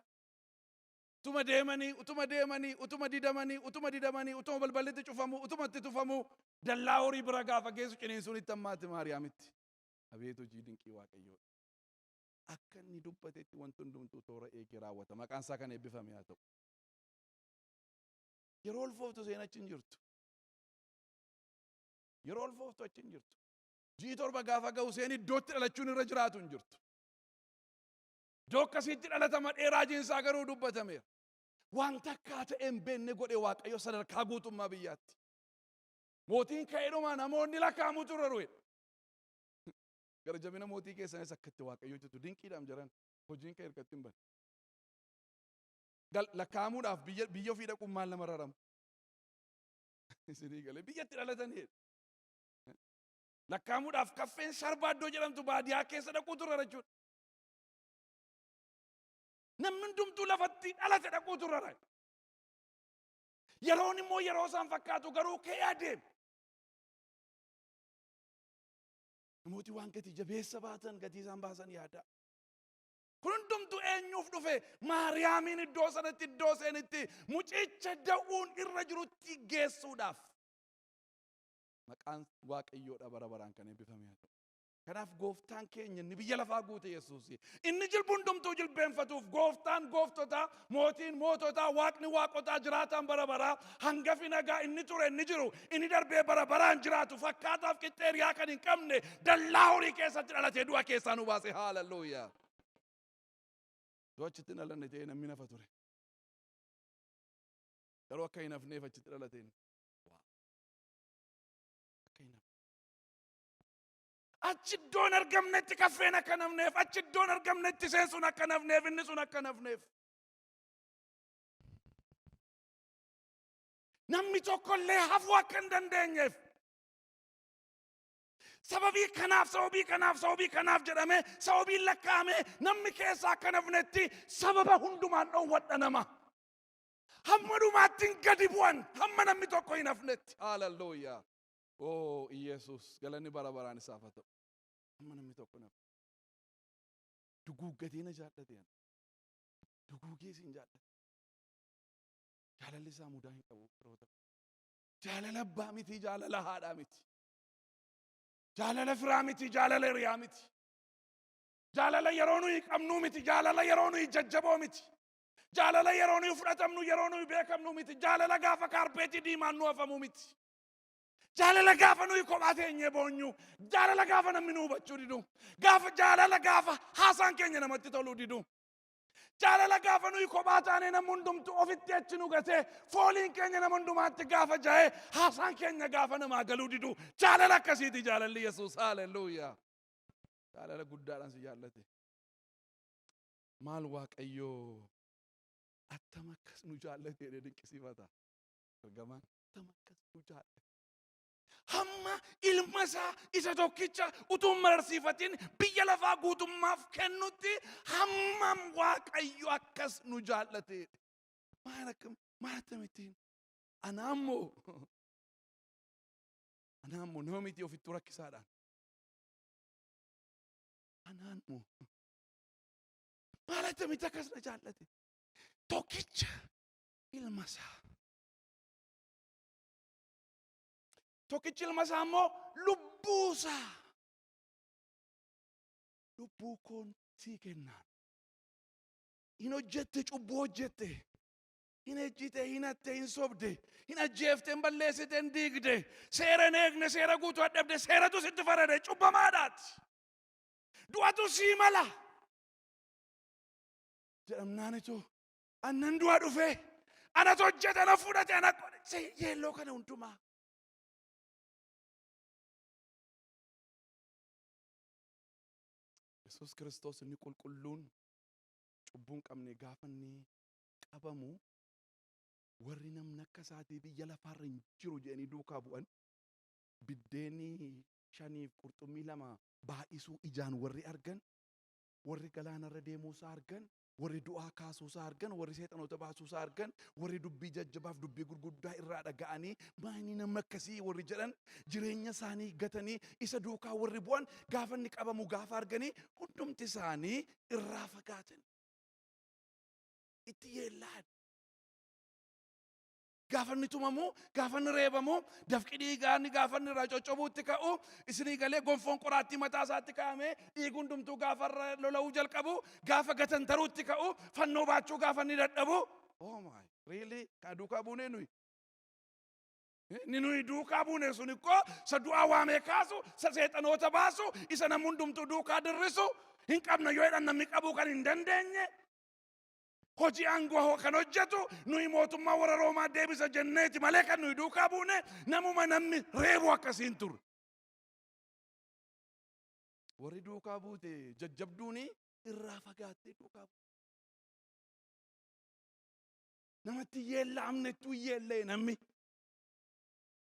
Utuma deemanii, utuma deemanii, utuma didamanii, utuma didamanii, utuma balballitti cufamu, utuma itti tufamu, dallaa horii bira gaafa geessu ciniinsuun itti hammaate Maariyaamitti. Abeet hojii dinqii Waaqayyoo! Akka inni dubbatetti wanti hundumtuu toora eegee raawwata. Maqaan isaa kan eebbifame haa ta'u. Yeroo ulfooftu seen achi hin jirtu. Yeroo ulfooftu achi hin jirtu. Ji'i 7 gaafa ga'u seen iddootti dhalachuun irra jiraatu hin jirtu. Iddoo akkasiitti dhalatama dheeraa jiinsaa garuu dubbatameera. Waan takkaa ta'e hin beekne godhe Waaqayyo sadarkaa guutummaa biyyaatti. Mootiin ka'eedhuma namoonni lakkaa'amu turre ru'e. Gara jabina mootii keessanis akkatti Waaqayyo hojjetu dinqiidhaam jiran, hojiin kee hirkatti hin bane. Lakkaa'amuudhaaf biyya ofii dhaquun maal nama rarama? Isinii galee? Biyyatti dhalatanii lakkaa'amuudhaaf kaffeen sarbaa iddoo jedhamtu baadiyaa keessa dhaquu turre jechuudha. Namni hundumtuu lafatti dhalate dhaquu turre. Yeroon immoo yeroo isaan fakkaatu garuu ka'ee adeeme. Namooti waan gatii jabeessa baatan, gatii isaan baasan yaada. Kun hundumtuu eenyuuf dhufe? Maariyaamiin iddoo sanatti, iddoo seenitti mucicha da'uun irra jirutti geessuudhaaf. Maqaan Waaqayyoodha bara baraan kan eebbifame haa ta'u. Kanaaf gooftaan keenya inni biyya lafaa guute Yesuus, inni jilbu hundumtuu jilbeenfatuuf, gooftaan gooftotaa, mootiin moototaa, waaqni waaqotaa, jiraataan bara baraa, hangafi nagaa, inni ture, inni jiru, inni darbee bara baraan jiraatu, fakkaataaf qixxeeriyaa kan hin qabne, dallaa horii keessatti dhalatee du'a keessaa nu baase. Haaleluyyaa. Du'a achitti hin dhalanne ta'ee namni nafa ture. Garuu akka hin hafneef achitti dhalateen. Akka hin hafne. Achi iddoon argamnetti kaffeen akka nafneef, achi iddoon argamnetti seen sun akka nafneef, inni sun akka nafneef. Namni tokkollee hafuu akka hin dandeenyeef. Sababii kanaaf, sababii kanaaf, sababii kanaaf jedhamee sababiin lakkaa'amee namni keessaa akka nafnetti sababa hundumaan dhoowwadha nama. Hamma dhumaatti hin gadi bu'an, hamma namni tokko hin hafnetti. Haaleluyyaa. Oo Iyesuus, galanni bara baraan isaaf haa ta'u. Hamma namni tokko hin hafne. Duguuggatee na jaallate. Duguugee siin jaallate. Jaalalli isaa mudaa hin qabu, firoota. Jaalala abbaa miti, jaalala haadhaa miti. Jaalala firaa miti, jaalala hiriyaa miti. Jaalala yeroo nuyi qabnuu miti, jaalala yeroo nuyi jajjaboo miti. Jaalala yeroo nuyi fudhatamnu, yeroo nuyi beekamnu miti. Jaalala gaafa carpet diimaan nu hafamu miti. Jaalala gaafa nuyi kophaa teenyee boonyu, jaalala gaafa namni nu hubachuu didu, gaafa jaalala gaafa haasaan keenya namatti toluu didu. Jaalala gaafa nuyi kophaa taanee namni hundumtu ofitti achi nu gatee, fooliin keenya nama hundumaatti gaafa jaa'ee, haasaan keenya gaafa namaa galuu didu, jaalala akkasiiti jaalalli Yesuus. Haaleluyyaa. Jaalala guddaadhaan si jaallate. Maal Waaqayyoo attam akkas nu jaallate jedhee dinqisiifata. Ergamaan attam akkas nu jaallate. Hamma ilma isaa isa tokkicha utuu hin mararsiifatin biyya lafaa guutummaaf kennutti hammam Waaqayyo akkas nu jaallate. Maal akkam maal akkamittiin anaammoo nama miti ofittuu rakkisaadhaan. Anaan moo maal akkamitti akkas na jaallate? Tokkicha ilma isaa. Tokkichi ilma isaa immoo lubbuu isaa. Lubbuu koon sii kennaan. Hin hojjette, cubbuu hojjette. Hin ejjite, hin hatte, hin sobde, hin ajjeefte, hin balleessite, hin diigde. Seera hin eegne, seera guutuu dadhabde, seeratu sitti farade, cubbamaadhaati. Du'atu sii mala. Jedhamnaanitu annan du'a dhufe, anatu hojjete, ana fudhate, ana godhe. Yeelloo kana hundumaa. Yesuus Kiristoos inni qulqulluun cubbuu hin qabne gaafa inni qabamu, warri namni akka isaatii biyya lafaarra hin jiru jedhanii duukaa bu'an, biddeenii 5f qurxummii 2 baay'isuu ijaan warri argan, warri galaanarra deemuusaa argan, warri du'aa kaasuusaa argan, warri seexanoota baasuusaa argan, warri dubbii jajjabaaf dubbii gurguddaa irraa dhaga'anii maayini nama akkasii warri jedhan, jireenya isaanii gatanii isa duukaa warri bu'an, gaafa inni qabamu gaafa arganii hundumti isaanii irraa fagaatan. Itti yeellaan. Gaafa inni tumamu, gaafa inni reebamu, dafqi dhiigaa inni gaafa inni irraa coccobuutti ka'u, isinii galee gonfoon qoraattii mataa isaatti kaa'ame, dhiigi hundumtuu gaafa irra lola'uu jalqabu, gaafa gatantaruutti ka'u, fannoo baachuu gaafa inni dadhabu. Oh my, really? Kana duukaa buunee nuyi? Inni nuyi duukaa buune sun ikkoo isa du'aa waamee kaasu, isa seexanoota baasu, isa namni hundumtuu duukaa dirrisu, hin qabna yoo jedhan namni qabuu kan hin dandeenye, hojii aangoo kan hojjetu, nuyi mootummaa warra Roomaa deebisa jenneeti malee kan nuyi duukaa buune namuma namni reebu akkasiin ture. Warri duukaa buute jajjabduuni irraa fagaattee duukaa buute. Namatti yeellaamnettuu hin yeellee namni.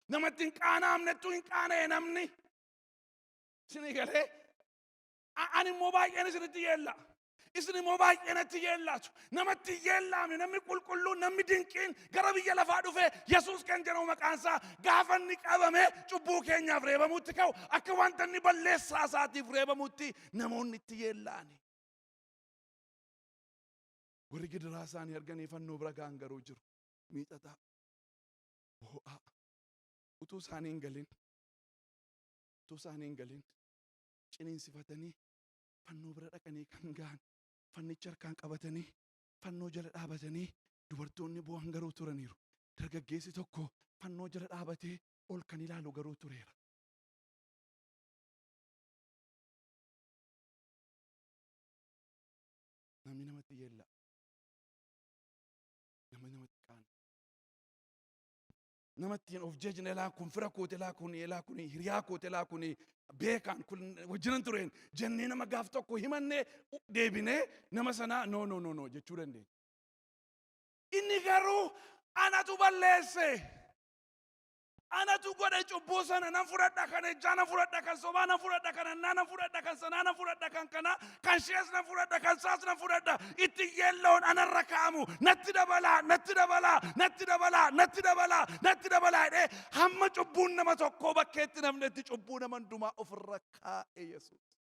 Namatti hin qaanaamnettuu hin qaana'e namni. Isinii galee ani immoo baay'een isinitti yeella. Isin immoo baay'ee natti yeellaatu. Namatti hin yeellaamne namni qulqulluun, namni dinqiin gara biyya lafaa dhufe, Yesuus kan jedhamu maqaan isaa, gaafa inni qabame cubbuu keenyaaf reebamutti ka'u, akka wanta inni balleessaa isaatiif reebamutti namoonni itti yeellaani. Warri gidiraa isaanii arganii fannoo bira ga'an garuu jiru. Miixataa, boo'aa, utuu isaanii hin galin, utuu isaanii hin galin ciniinsifatanii fannoo bira dhaqanii kan ga'an, fannicha harkaan qabatanii fannoo jala dhaabatanii dubartoonni boo'an garuu turaniiru. Dargaggeessi tokko fannoo jala dhaabatee ol kan ilaalu garuu tureera. Namni namatti yeella'a. Namni namatti qaana. Namattiin of jejna, elaa kun fira kooti, elaa kun, elaa kun hiriyaa kooti, elaa kun beekaan kun wajjinan tureen jennee nama gaaf tokko himannee deebinee nama sanaa no, no, no, no jechuu dandeenya. Inni garuu anatu balleesse. Anatu godhe, cubbuu sana nan fudhadha, kan ejjaa nan fudhadha, kan sobaa nan fudhadha, kan hannaa nan fudhadha, kan sanaa nan fudhadha, kan kanaa, kan ishees nan fudhadha, kan isaas nan fudhadha. Itti yeelloon anarra kaa'amu natti dabalaa, natti dabalaa, natti dabalaa, natti dabalaa, natti dabalaa jedhee hamma cubbuun nama tokkoo bakkeetti namnetti cubbuu nama hundumaa ofirra kaa'e Yesuus.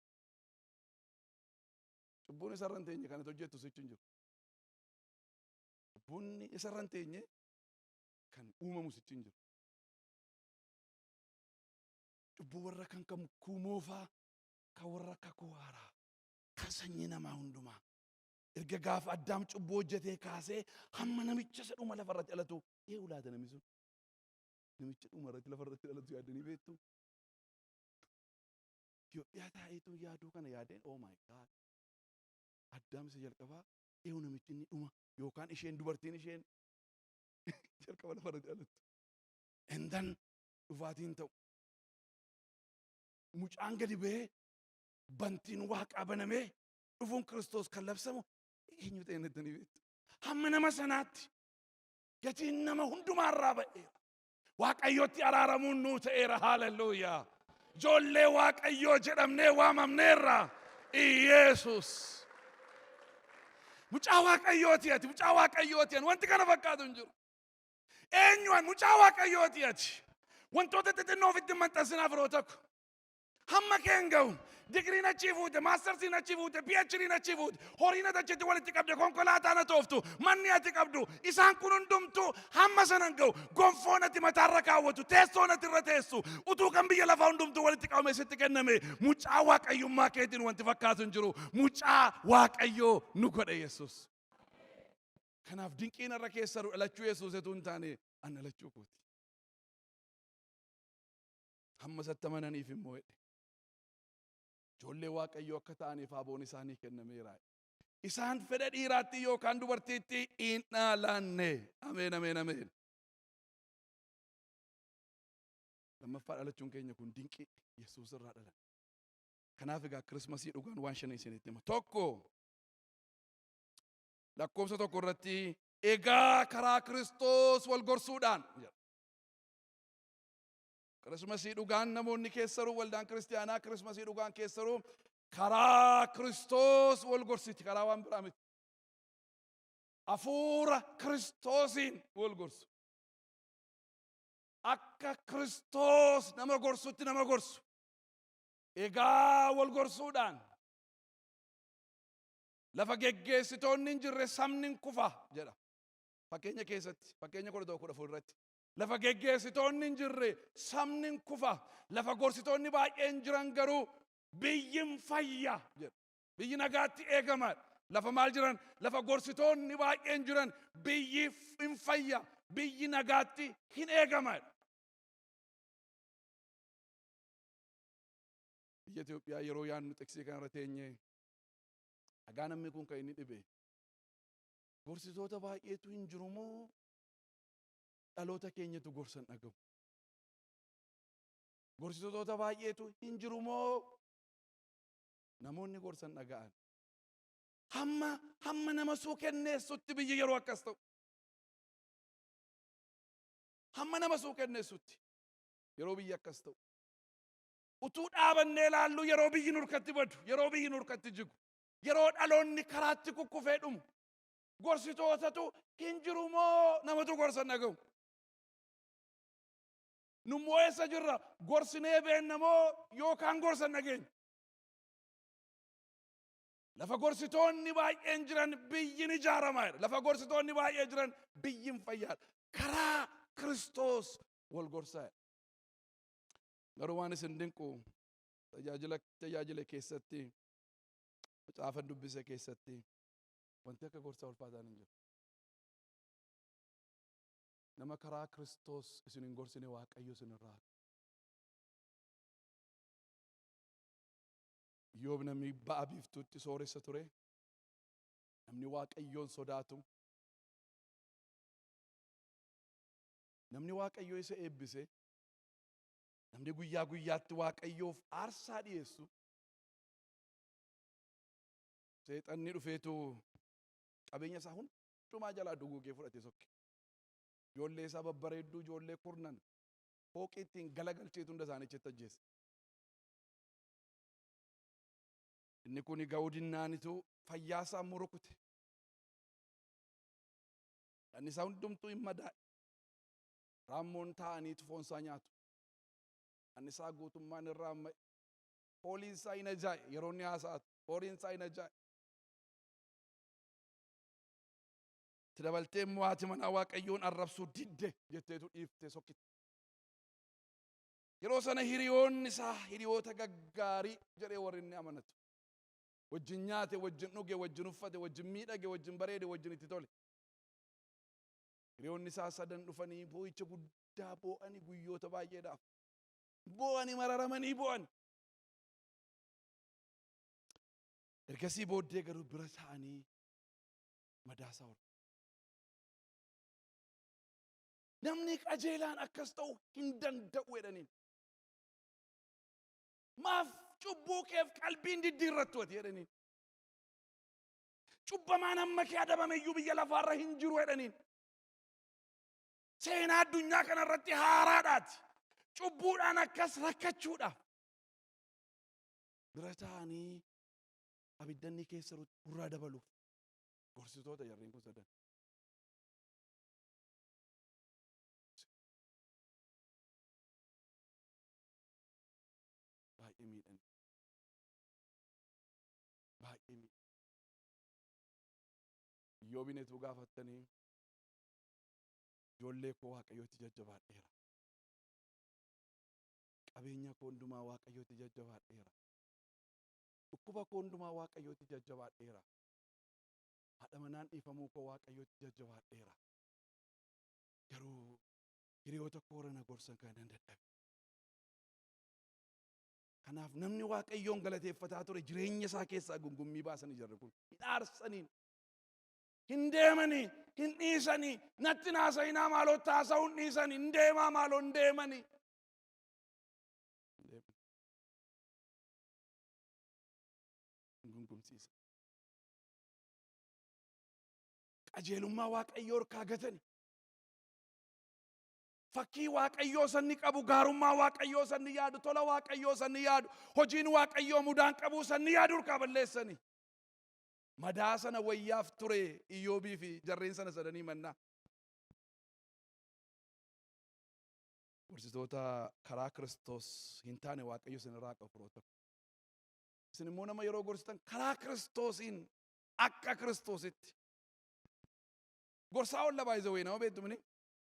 Cubbuun isarra hin teenye kanatti hojjettu sichi hin jiru. Cubbuun isarra hin teenye kan uumamu sichi hin jiru. Cubbuu warra kan kakuu moofaa, kan warra kakuu haaraa, kan sanyii namaa hundumaa. Erga gaafa Addaam cubbuu hojjetee kaasee hamma namicha isa dhuma lafa irratti dhalatu eewu laata namni sun? Namicha dhuma irratti lafa irratti dhalatu yaaddanii beektu? Itoophiyaa taa'eetu yaaduu kana yaadeen, oh my God. Addaam isa jalqabaa Eewu namichi inni dhuma yookaan isheen dubartiin isheen jalqaba lafarratti dhalattu. And then dhufaatiin ta'u. Mucaan gadi ba'ee bantiin waaqaa banamee dhufuun Kiristoos kan labsamu eenyu ta'e jettanii beektu. Hamma nama sanaatti gatiin nama hundumaarraa ba'eera. Waaqayyotti araaramuun nuu ta'eera. Haalelluuyaa. Ijoollee Waaqayyoo jedhamnee waamamneerra. Iyeesus. Mucaa Waaqayyooti ati, mucaa Waaqayyooti ani, wanti kana fakkaatu hin jiru. Eenyu an? Mucaa Waaqayyooti ati. Wantoota xixinnoo ofitti hin maxxansinaa, firoota ko. Hamma kee hin ga'u. Digiriin achii fuute, mastersiin achii fuute, PhD'n achii fuute, horiin ati achitti walitti qabde, konkolaataan ati ooftu, manni ati qabdu, isaan kun hundumtuu hamma sana hin ga'u. Gonfoon ati mataarra kaawwatu, teessoon ati irra teessu, utuu kan biyya lafaa hundumtuu walitti qabame sitti kenname, mucaa Waaqayyummaa keetiin wanti fakkaatu hin jiru. Mucaa Waaqayyoo nu godhe Yesuus. Kanaaf dinqiin irra keessa dhalachuu Yesuus utuu hin taane an dhalachuu kooti. Hamma isatti amananiif immoo jedhe. Ijoollee Waaqayyoo akka ta'aniif aboon isaanii kennameera. Isaan fedha dhiiraatti yookaan dubartiitti hin dhalanne. Ameen, ameen, ameen. Lammaffaa dhalachuun keenya kun dinqii, Yesuus irraa dhalan. Kanaaf egaa Kirismasii dhugaan waan shan isinitti hima. Tokko, lakkoofsa 1 irratti egaa karaa Kiristoos wal gorsuudhaan jedha. Kirismasii dhugaan namoonni keessaruu, waldaan kiristiyaanaa Kirismasii dhugaan keessaruu karaa Kiristoos wal gorsiti, karaa waan biraa miti. Hafuura Kiristoosiin wal gorsu. Akka Kiristoos nama gorsutti nama gorsu. Egaa wal gorsuudhaan, lafa geggeessitoonni hin jirre sabni hin kufa jedha. Fakkeenya keessatti, Fakkeenya 11:14 irratti. Lafa geggeessitoonni hin jirre sabni hin kufa. Lafa gorsitoonni baay'een jiran garuu biyyi hin fayya jedha. Biyyi nagaatti eegama. Lafa maal jiran? Lafa gorsitoonni baay'een jiran biyyi hin fayya. Biyyi nagaatti hin eegama. Biyya Itoophiyaa yeroo yaadnu, xiqsii kanarra teenyee dhagaa, namni kun kan inni dhibe gorsitoota baay'eetu hin jiru moo dhaloota keenyatu gorsan dhaga'u? Gorsitoota baay'eetu hin jiru moo namoonni gorsan dhaga'an? Hamma nama suukenneessutti biyyi yeroo akkas ta'u. Hamma nama suukenneessutti yeroo biyyi akkas ta'u. Utuu dhaabannee ilaallu yeroo biyyi nurkatti badu, yeroo biyyi nurkatti jigu, yeroo dhaloonni karaatti kukkufee dhumu, gorsitootatu hin jiru moo namatu gorsa dhaga'u? Nummoo eessa jirra? Gorsinee beenna moo yookaan gorsa dhageenya? Lafa gorsitoonni baay'een jiran biyyi ni ijaarama. Lafa gorsitoonni baay'ee jiran biyyi hin fayyaadha. Karaa Kiristoos wal gorsaa. Garuu waan isin dinqu, tajaajila tajaajila keessatti, macaafa dubbise keessatti, wanti akka gorsaa ulfaataan hin jiru. Nama karaa Kiristoos isin hin gorsine Waaqayyo isin irraa. Iyyoob namni ba'a biiftuutti sooressa ture. Namni Waaqayyoon sodaatu. Namni Waaqayyo isa eebbise. Namni guyyaa guyyaatti Waaqayyoof aarsaa dhiyeessu. Seexanni dhufeetu qabeenya isaa hundumaa jalaa duguugee fudhate sokke. Ijoollee isaa babbareedduu, ijoollee kurnan, fooqii ittiin galagalcheetu hunda isaanii achitti ajjeese. Inni kun ga'uu dinnaanitu fayyaa isaa immoo rukute. Dhanni isaa hundumtuu hin madaa'e. Raammoon taa'aniitu foon isaa nyaatu. Dhanni isaa guutummaan irraa ma'e. Fooliin isaa hin ajaa'e yeroo inni haasa'atu. Fooliin isaa hin ajaa'e. Itti dabaltee immoo haati manaa Waaqayyoon arrabsuu didde jetteetu dhiifte sokkite. Yeroo sana hiriyoonni isaa, hiriyoota gaggaarii jedhee warri inni amanatu. Wajjin nyaate, wajjin dhuge, wajjin uffate, wajjin miidhage, wajjin bareede, wajjin itti tole. Hiriyoonni isaa sadan dhufanii boo'icha guddaa boo'anii, guyyoota baay'eedhaaf. Boo'anii, mararamanii boo'an. Ergasii booddee garuu bira ta'anii Madaasaa ol. Namni qajeelaan akkas ta'u hin danda'u jedhaniin. Maaf cubbuu keef qalbiin diddiirrattu ati jedhaniin. Cubbamaan hamma kee adabame iyyuu biyya lafaarra hin jiru jedhaniin. Seenaa addunyaa kanarratti haaraadhaati. Cubbuudhaan akkas rakkachuudha. Bira taa'anii abiddanni keessa jirutti hurraa dabaluuf. Gorsitoota jarreen kun sadan. Baay'ee miidhanii. Baay'ee miidhanii. Iyyoobiin utuu gaafattanii, ijoollee koo Waaqayyootti jajjabaadheera. Qabeenya koo hundumaa Waaqayyootti jajjabaadheera. Dhukkuba koo hundumaa Waaqayyootti jajjabaadheera. Haadha manaan dhiifamuu koo Waaqayyootti jajjabaadheera. Garuu hiriyoota koo warra na gorsan kana nan dadhabe. Kanaaf namni Waaqayyoon galateeffataa ture jireenya isaa keessaa gungummii baasanii jarri kun. Hin aarsaniin. Hin deemanii, hin dhiisanii, natti naasa'inaa maaloo taasa'uu hin dhiisanii, hin deemaa maaloo hin deemanii. Hin deeman. Hin gungumsiisa. Qajeelummaa Waaqayyoo harkaa gatani. Fakkii Waaqayyoo sanni qabu, gaarummaa Waaqayyoo sanni yaadu, tola Waaqayyoo sanni yaadu, hojiin Waaqayyoo mudaan qabuu sanni yaadu harkaa balleessani. Madaa sana wayyaaf ture Iyyoobii fi jarreen sana sadanii mannaa. Gorsitoota karaa Kiristoos hin taane Waaqayyo isin irraa qabu, firoota. Isin immoo nama yeroo gorsitan karaa Kiristoosiin, akka Kiristoositti. Gorsaa olla baay'ee wayii nama beektu mini.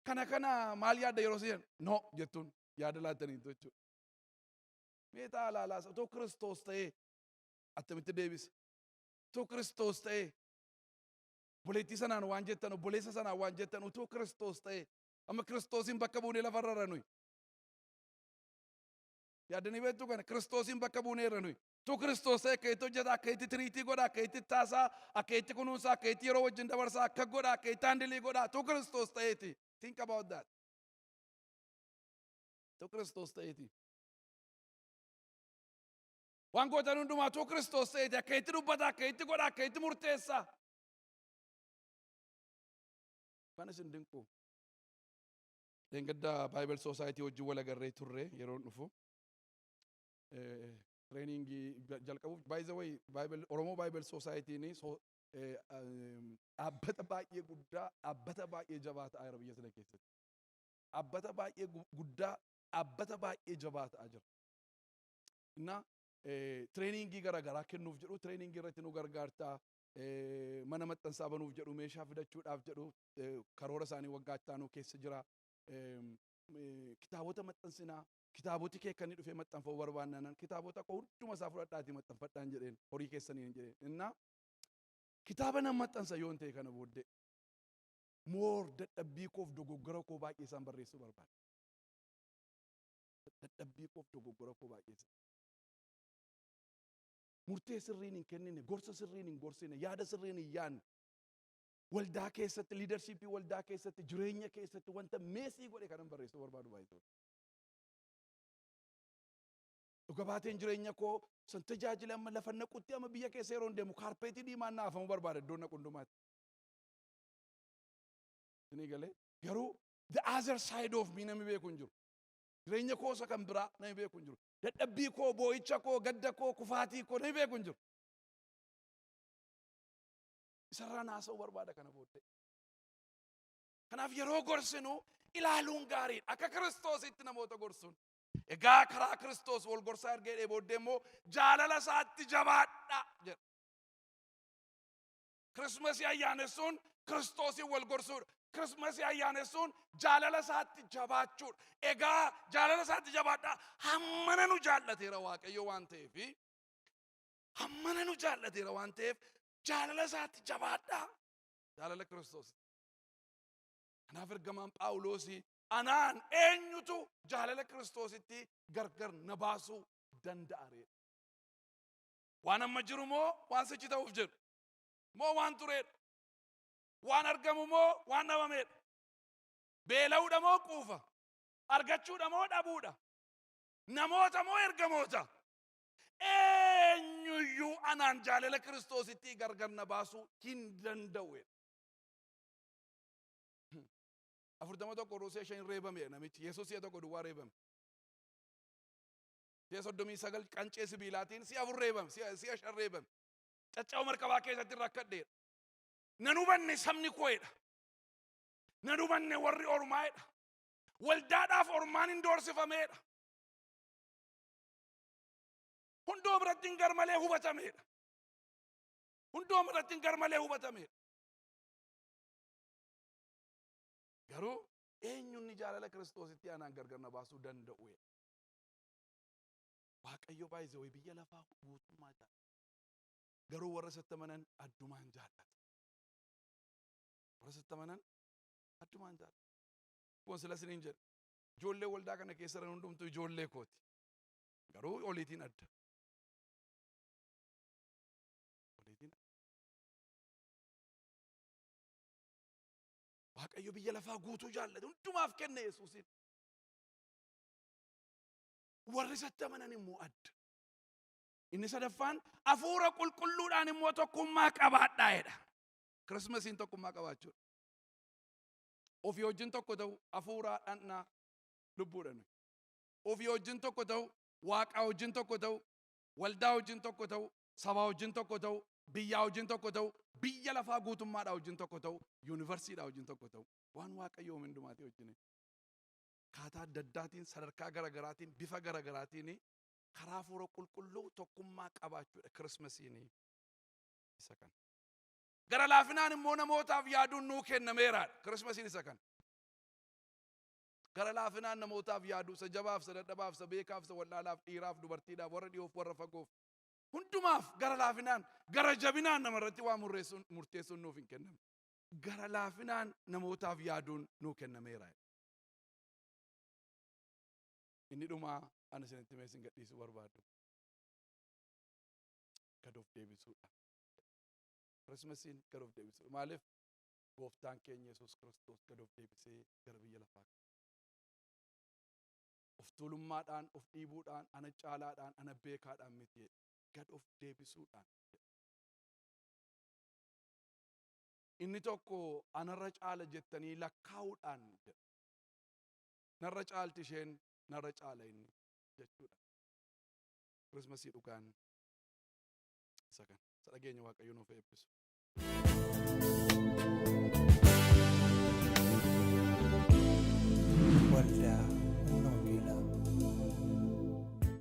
Kana kana maal yaadda yeroo isin no jettuun yaada laattanii jechuudha. Mee ta'a laalaas, otoo Kiristoos ta'ee attamitti deebisa? Utuu Kiristoos ta'ee obboleettii sanaan waan jettan, obboleessa sanaan waan jettan, utuu Kiristoos ta'ee, amma Kiristoosiin bakka buunee lafarra irra nuyi. Yaaddanii beektuu kana? Kiristoosiin bakka buunee irra nuyi. Utuu Kiristoos ta'e akka itti hojjeta, akka itti treat godha, akka itti taasaa, akka itti kunuunsa, akka itti yeroo wajjin dabarsaa, akka godha, akka itti handle godha. Utuu Kiristoos ta'eeti. Think about that. Utuu Kiristoos ta'eeti. Waan gootan hundumaa utuu Kiristoos ta'eeti akka itti dubbata, akka itti godha, akka itti murteessa. Kan isin dinqu, dheengaddaa Bible Society wajjin wal agarree turre yeroon dhufu. Training jalqabuuf, by the way, Bible Oromoo Bible Society dhaabbata baay'ee guddaa, dhaabbata baay'ee jabaa ta'aa jira biyya sana keessatti. Dhaabbata baay'ee guddaa, dhaabbata baay'ee jabaa ta'aa jira. Inna training garaagaraa kennuuf jedhu, training irratti nu gargaartaa, mana maxxansaa banuuf jedhu, meeshaa fidachuudhaaf jedhu, karoora isaanii waggaa itti aanu keessa jira. Kitaabota maxxansinaa, kitaaboti kee kan inni dhufee maxxanfamuu barbaannaan, kitaabota koo hunduma isaa fudhadhaatii maxxanfadhaan jedheen, horii keessaniin jedheen. Innaa kitaaba nan maxxansa yoon ta'e, kana booddee more dadhabbii koof dogoggora koo baay'ee isaan barreessuu barbaada. Dadhabbii koof dogoggora koo baay'ee isaan. Murtee sirriin hin kennine, gorsa sirriin hin gorsine, yaada sirriin hin yaadne. Waldaa keessatti, leadership waldaa keessatti, jireenya keessatti wanta mess godhe kanan barreessuu barbaadu baay'ee. Dhuga baateen jireenya koo san tajaajila amma lafa naqutti, amma biyya keessa yeroo deemu carpet diimaan naafamuu barbaada iddoo naqu hundumaatti. Isinii galee? Garuu the other side of me namni beeku hin jiru. Jireenya koo isa kan biraa namni beeku hin jiru. Dadhabbii koo, boo'icha koo, gadda koo, kufaatii koo namni beeku hin jiru. Isarraa naasa'uu barbaada kana booddee. Kanaaf yeroo gorsinu ilaaluun gaariidha. Akka Kiristoositti namoota gorsuun. Egaa karaa Kiristoos wal gorsaa erga jedhee booddee immoo jaalala isaatti jabaadha jedha. Kirismasii ayyaanessuun Kiristoosiin wal gorsuudha. Kirismasii ayyaanessuun jaalala isaatti jabaachuudha. Egaa jaalala isaatti jabaadha. Hammana nu jaallateera Waaqayyo waan ta'eef, hammana nu jaallateera waan ta'eef, jaalala isaatti jabaadha. Jaalala Kiristoos. Kanaaf ergamaan Phaawuloosii, anaan eenyutu jaalala Kiristoositti gargar na baasuu danda'a ree? Waan amma jiru moo waan sichi ta'uuf jedhu moo waan tureedha? Waan argamu moo waan dhabameedha? Beela'uudha moo quufa? Argachuudha moo dhabuudha? Namoota moo ergamoota? Eenyuyyuu anaan jaalala Kiristoositti gargar na baasuu hin danda'u. 41 Ruusee 5 reebame namichi. Yesuus si'a tokko duwwaa reebame. Si'a 39 qancee sibiilaatiin si'a 4 reebame, si'a 5 reebame. Caccaba markabaa keessatti rakkadheedha. Nan hubanne sabni koo'edha. Nan hubanne warri ormaa'edha. Waldaadhaaf ormaan hin doorsifameedha. Hundoo biratti hin garmalee hubatameedha. Hundoo biratti hin garmalee hubatameedha. Garuu eenyunni jaalala Kiristoositti anaan gargar na baasuu danda'u? Waaqayyo baay'isee biyya lafaa guutummaa jaallata. Garuu warra isatti amanan addumaan jaallata. Warra isatti amanan addumaan jaallata. Kun sila isiniin jedhe. Ijoollee waldaa kana keessa jiran hundumtuu ijoollee kooti. Garuu oliitiin adda. Oliitiin adda. Waaqayyo biyya lafaa guutuu jaallate, hundumaaf kenne Yesuusin. Warri isatti amanan immoo adda. Inni sadaffaan hafuura qulqulluudhaan immoo tokkummaa qabaadhaa jedha. Kirismasiin tokkummaa qabaachuudha. Ofii wajjin tokko ta'u, hafuuraa, dhandhaa, lubbuudhaan. Ofii wajjin tokko ta'u, waaqaa wajjin tokko ta'u, waldaa wajjin tokko ta'u, sabaa wajjin tokko ta'u, biyyaa wajjin tokko ta'u, biyya lafaa guutummaadhaa wajjin tokko ta'u, yuunivarsiidhaa wajjin tokko ta'u, waan Waaqayyoo hundumaatii wajjin. Kaataa adda addaatiin, sadarkaa garaagaraatiin, bifa garaagaraatiin karaa hafuura qulqulluu tokkummaa qabaachuudha Kirismasiin isa kana. Gara laafinaan immoo namootaaf yaaduun nuu kennameeraadha. Kirismasiin isa kana. Gara laafinaan namootaaf yaaduu, isa jabaaf, isa dadhabaaf, isa beekaaf, isa wallaalaaf, dhiiraaf, dubartiidhaaf, warra dhiyoof, warra fagoof. Hundumaaf gara laafinaan, gara jabinaan namarratti waa murteessuun nuuf hin kennamne. Gara laafinaan namootaaf yaaduun nuu kennameera. Inni dhumaa ani isinitti mee isin gadhiisuu barbaadu. Gad of deebisuudha. Kirismasiin gad of deebisuudha. Maaliif? Gooftaan keenya Yesuus Kiristoos gad of deebisee gara biyya lafaa. Of tuulummaadhaan, of dhiibuudhaan, ana caalaadhaan, ana beekaadhaan miti. Gad of deebisuudhaan. Inni tokko anarra caala jettanii lakkaa'uudhaan jedha. Narra caalti isheen, narra caala inni jechuudha. Kirismasii dhugaan isa kana. Isa dhageenya Waaqayyo nuuf eebbisu.